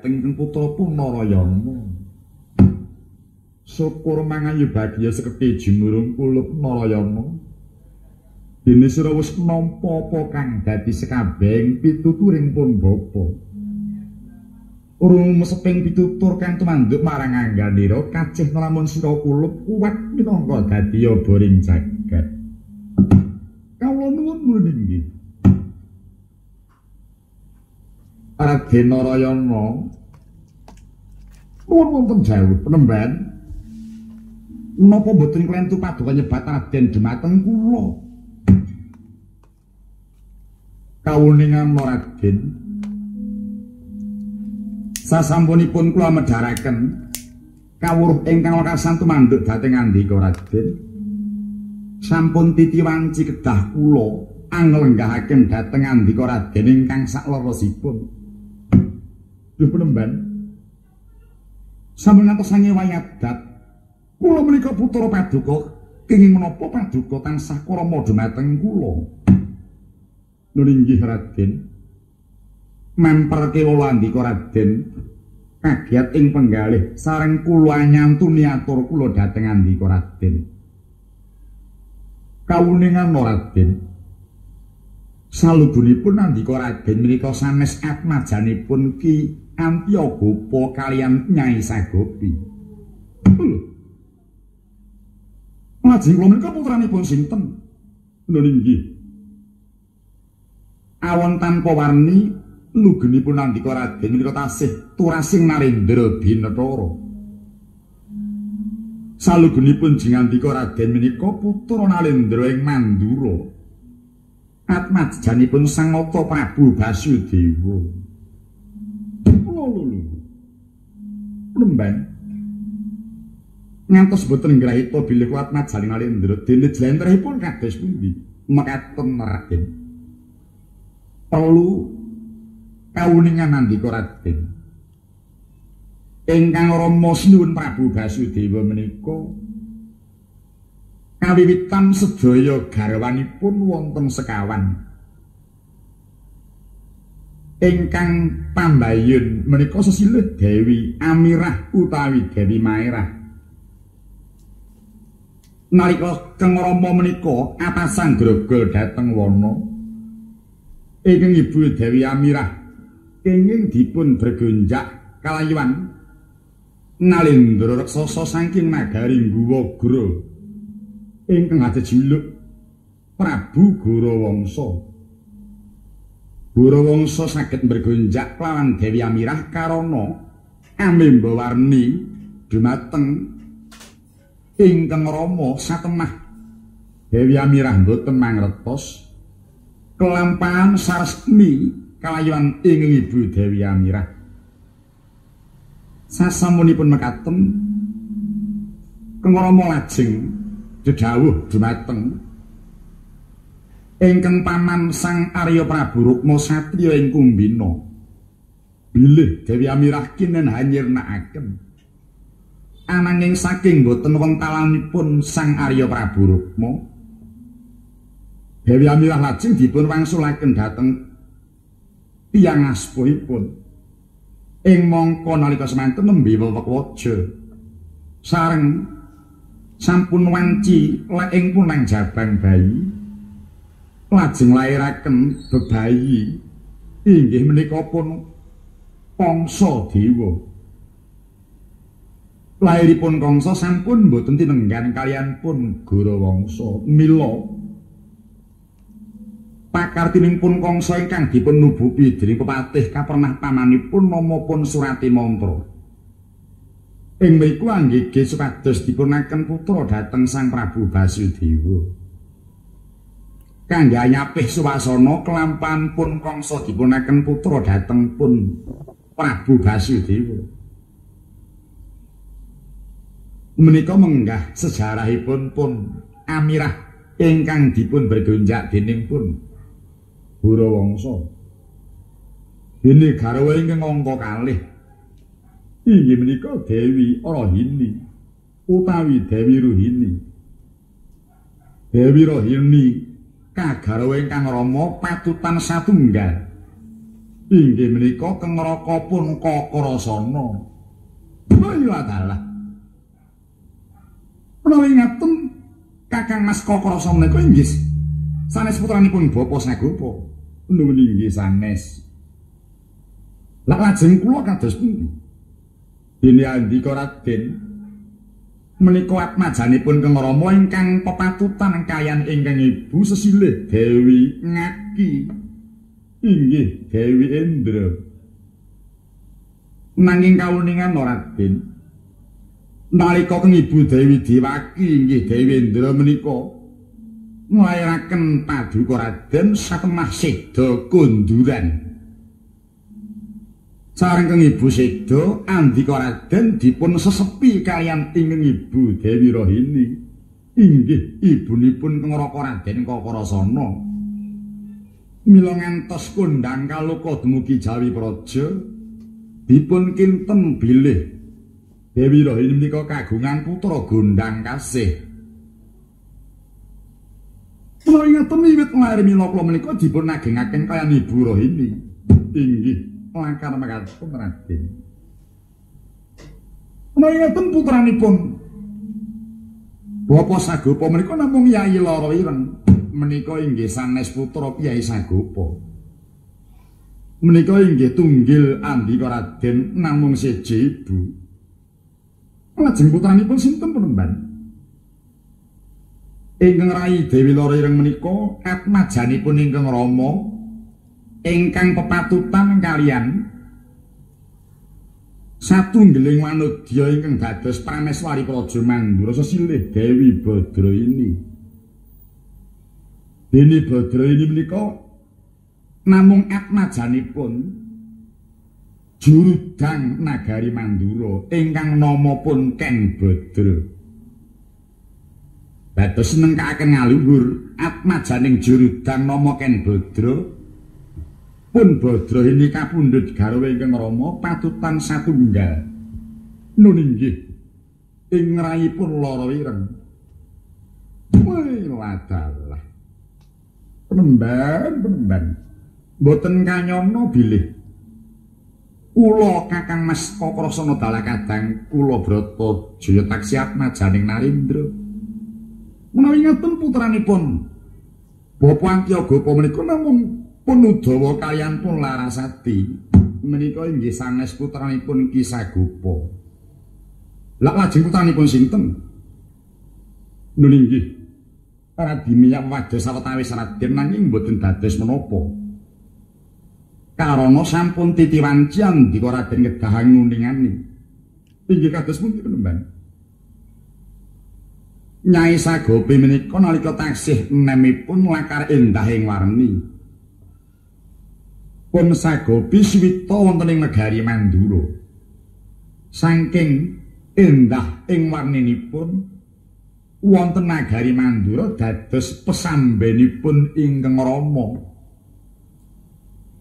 dhateng ing putra pun Narayana. Syukur mangayu bagya sekedhi jumurung kulup Narayana. Dene sira wis nampa apa kang dadi sekabehing pituturing pun bapa. Urung meseping pitutur kang tumanduk marang angganira kacih lamun sira kulup kuwat minangka dadi oboring jagat. Kawula nuwun nuwun inggih. Raden Narayana nuwun wonten jauh penemban. Menapa mboten klentu paduka nyebat Raden dhumateng kula? Kawuningan Raden, sasampunipun kula medharaken kawruh ingkang wekasan tumanduk dhateng andika Raden, sampun titi wanci kedah kula anglenggahaken dhateng andika Raden ingkang sakleresipun. Duh penemban, sampun ngantos sange wayadat kula menika putra paduka kenging menapa paduka tansah krama dhumateng kula. Nun inggih Raden, memper kewala andika Raden kagiat ing penggalih sareng kula nyantuni atur kula dhateng andika Raden. Kawuningan Raden, salubunipun andika Raden menika sanes atmajanipun Ki Antyagopa kaliyan Nyai Sagopi. Lho, lajeng kula menika putranipun sinten? Nun inggih, awon tanpa warni lugenipun andika Raden menika tasih turasing Narendra Binethara. Salugenipun jingandika Raden menika putra Narendra ing Mandura, atmajanipun Sang Nata Prabu Basudewa. Lho lho, penemban, ngantos boten ngrahita bilih atmajaning Narendra dene jlentrehipun kados pundi? Mekaten Raden, perlu kawuningan andika Raden. Ingkang rama sinuwun Prabu Basudewa menika kawiwitan sedaya garwanipun wonten sekawan. Ingkang pambayun menika sesilih Dewi Amirah utawi Dewi Maerah. Nalika Kang Rama menika atasan grogol dhateng wana, ingkang ibu Dewi Amirah kenging dipun bergonjak kalayuan Nalendra raksasa saking nagari Guwagra ingkang ajejuluk Prabu Gorawangsa. Gorawangsa saged bergonjak kelawan Dewi Amirah karana amemba warni dumateng ingkang rama satemah Dewi Amirah mboten mangertos kelampahan saresmi kalayuan ing ibu Dewi Amirah. Sasampunipun mekaten Kang Rama lajeng dedhawuh dumateng ingkang paman Sang Arya Prabu Rukma satriya ing Kumbina bilih Dewi Amirah kinen hanyirnakaken. Ananging saking boten wentalanipun Sang Arya Prabu Rukma, Dewi Amirah lajeng dipun wangsulaken dhateng tiyang aspuhipun. Ing mangka nalika semanten nembe wewek waja sareng sampun wanci lek ing punang jabang bayi lajeng lairaken bebayi inggih menika pun Kangsa Dewa. Lairipun Kangsa sampun boten tinenggan kaliyan pun Gorawangsa. Mila pakartining pun Kangsa ingkang dipun nubupi dening pepatih kapernah pamanipun nama pun Surati Mantra. Ing mriku anggege supados dipunaken putra dhateng Sang Prabu Basudewa. Kangge anyapih suwasana kelampahan pun Kangsa dipunaken putra dhateng pun Prabu Basudewa. Menika menggah sejarahipun pun Amirah ingkang dipun bergonjak dening pun Gorawangsa. Dene garwa ingkang angka kalih inggih menika Dewi Rohini utawi Dewi Ruhini. Dewi Rohini kagarwa ingkang rama patutan satunggal. Inggih menika Keng Raka pun Kakrasana. Wa dalah. Menawi ngaten Kakang Mas Kakrasana menika inggih sanes putranipun Bapak Sagopa. Nuwun inggih sanes. Lah lajeng kula kados pundi? Dene andika Raden menika atmajanipun Keng Rama ingkang pepatutan kaliyan ingkang ibu sesilih Dewi Ngaki. Inggih Dewi Indra. Nanging kauningan Raden, nalika Keng Ibu Dewi Dewaki inggih Dewi Indra menika nglairaken paduka Raden satemah seda konduran. Sareng Keng Ibu seda, andika Raden dipun sesepi kaliyan ingkang Ibu Dewi Rohini. Inggih ibunipun Keng Raka Raden Kakrasana. Mila ngantos kondhang kaloka dumugi Jawi Praja, dipun kinten bilih Dewi Rohini menika kagungan putra gondhang kasih. Menawi ngaten wiwit lair mila kula menika dipun agengaken kaliyan Ibu Rohini. Inggih lakar mekaten Raden. Menawi ngaten putranipun Bapak Sagopa menika namung Yai Lara Ireng. Menika inggih sanes putra Kyai Sagopa. Menika inggih tunggil andika Raden namung seje ibu. Lajeng putranipun sinten penemban? Ingkang rai Dewi Lara Ireng menika atmajanipun ingkang Rama ingkang pepatutan kaliyan satunggiling manudya ingkang dados prameswari Praja Mandura sesilih Dewi Badrayini. Dene Badrayini menika namung atmajanipun jurudang nagari Mandura ingkang nama pun Ken Badra. Dados nengkaken ngaluhur atmajaning jurudang nama Ken Badra pun Badrayini kapundhut garwa ingkang Rama patutan satunggal. Nun inggih ing rayipun Lara Ireng. Wih ladalah. Penemban, penemban. Mboten kanyana bilih kula Kakang Mas Kakrasana dalah kadang kula Brata Jaya taksih atmajaning Narendra. Menawi ngaten putranipun Bapak Antyagapa menika namung pun Udawa kaliyan pun Larasati. Menika inggih sanes putranipun Ki Sagopa. Lah lajeng putranipun sinten? Nun inggih Radimiya wados sawetawis Raden nanging mboten dados menapa. Karana sampun titiwanci andika Raden kedah nguningani. Inggih kados pundi penemban? Nyai Sagopi menika nalika taksih enemipun lakar endah ing warni. Pun Sagopi suwita wonten ing negari Mandura. Saking endah ing warninipun wonten nagari Mandura dados pesambenipun ingkang Rama.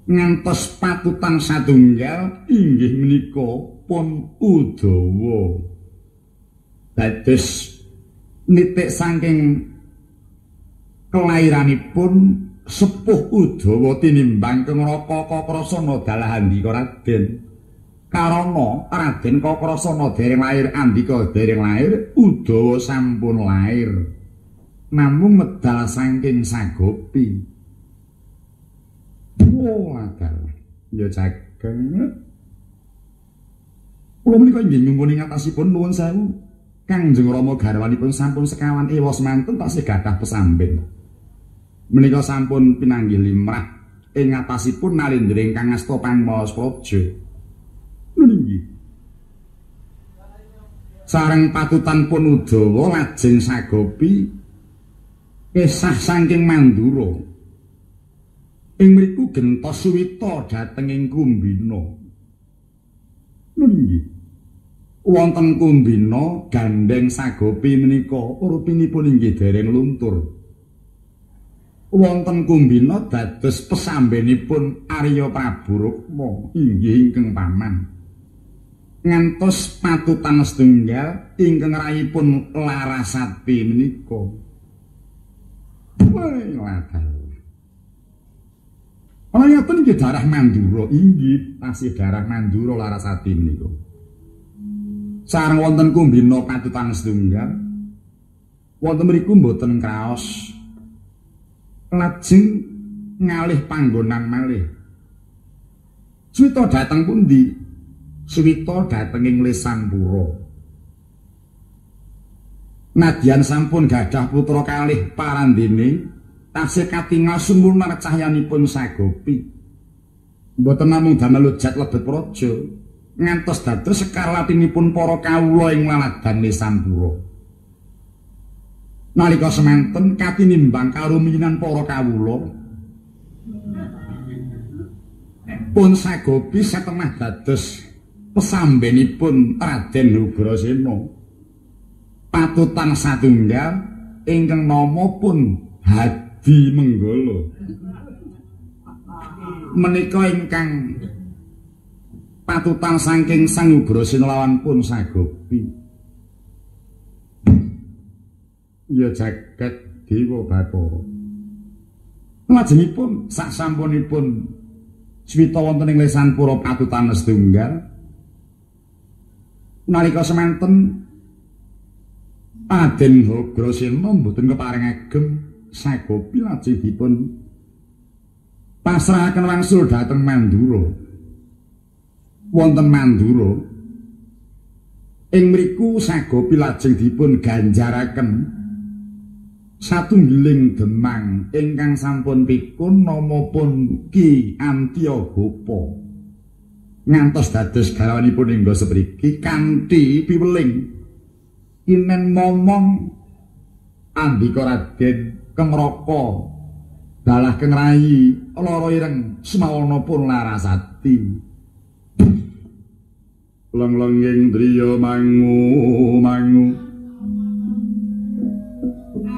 Ngantos patutan satunggal inggih menika pun Udawa. Dados nitik saking kelairanipun sepuh Udawa tinimbang Keng Raka Kakrasana dalah andika Raden. Karana Raden Kakrasana dereng lair, andika dereng lair, Udawa sampun lair. Namung medal saking Sagopi. Oh, adalah. Ya jaget. Kula menika inggih nyuwun ingatasipun nuwun sewu. Kangjeng Rama garwanipun sampun sekawan ewa semanten tasih gadah pesamben. Menika sampun pinanggih limrah ing atasipun Narendra ingkang asta Pangmalas Praja. Nun inggih. Sareng patutan pun Udawa lajeng Sagopi kesah saking Mandura. Ing mriku gentos suwita dhateng ing Kumbina. Nun inggih. Wonten Kumbina gandheng Sagopi menika rupinipun inggih dereng luntur. Wonten Kumbina dados pesambenipun Arya Prabu Rukma inggih ingkang paman. Ngantos patutan setunggal ingkang rayipun Larasati menika. Wah, ladal. Ana ngaten nggih darah Mandura, inggih tasih darah Mandura Larasati menika. Sareng wonten Kumbina patutan setunggal. Wonten mriku mboten kraos. Lajeng ngalih panggonan malih. Suwita dhateng pundi? Suwita dhateng ing Lesanpura. Nadyan sampun gadah putra kalih parandene, tasih katingal sumunar cahyanipun Sagopi. Mboten namung damel lojat lebet praja, ngantos dados sekarlatinipun para kawula ing laladan Lesanpura. Nalika semanten katinimbang karuminan para kawula, pun Sagopi satemah dados pesambenipun Raden Ugrasena. Patutan satunggal ingkang nama pun Hadi Menggala. Menika ingkang patutan saking Sang Ugrasena lawan pun Sagopi. Ya jagat Dewa Bathara. Lajengipun sasampunipun swita wonten ing Lesanpura patutan setunggal, nalika semanten Raden Ugrasena mboten kepareng agem Sagopi lajeng dipun pasrahaken wangsul dhateng Mandura. Wonten Mandura ing mriku Sagopi lajeng dipun ganjaraken satunggiling demang ingkang sampun pikun nama pun Ki Antyagopa. Ngantos dados garwanipun hingga sepriki kanthi piweling inen momong andika Raden Kengraka dalah Kengrayi lara ireng semawana pun Larasati. Leng-lenging driya mangu mangu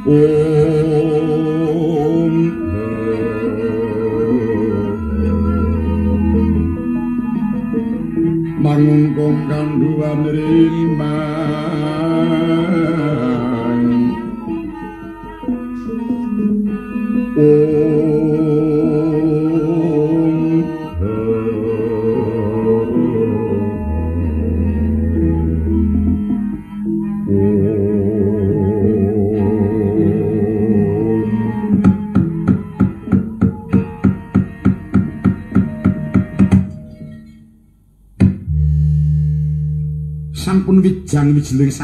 om mangungkung kandhuwan rimang om sampun wijang wijeling.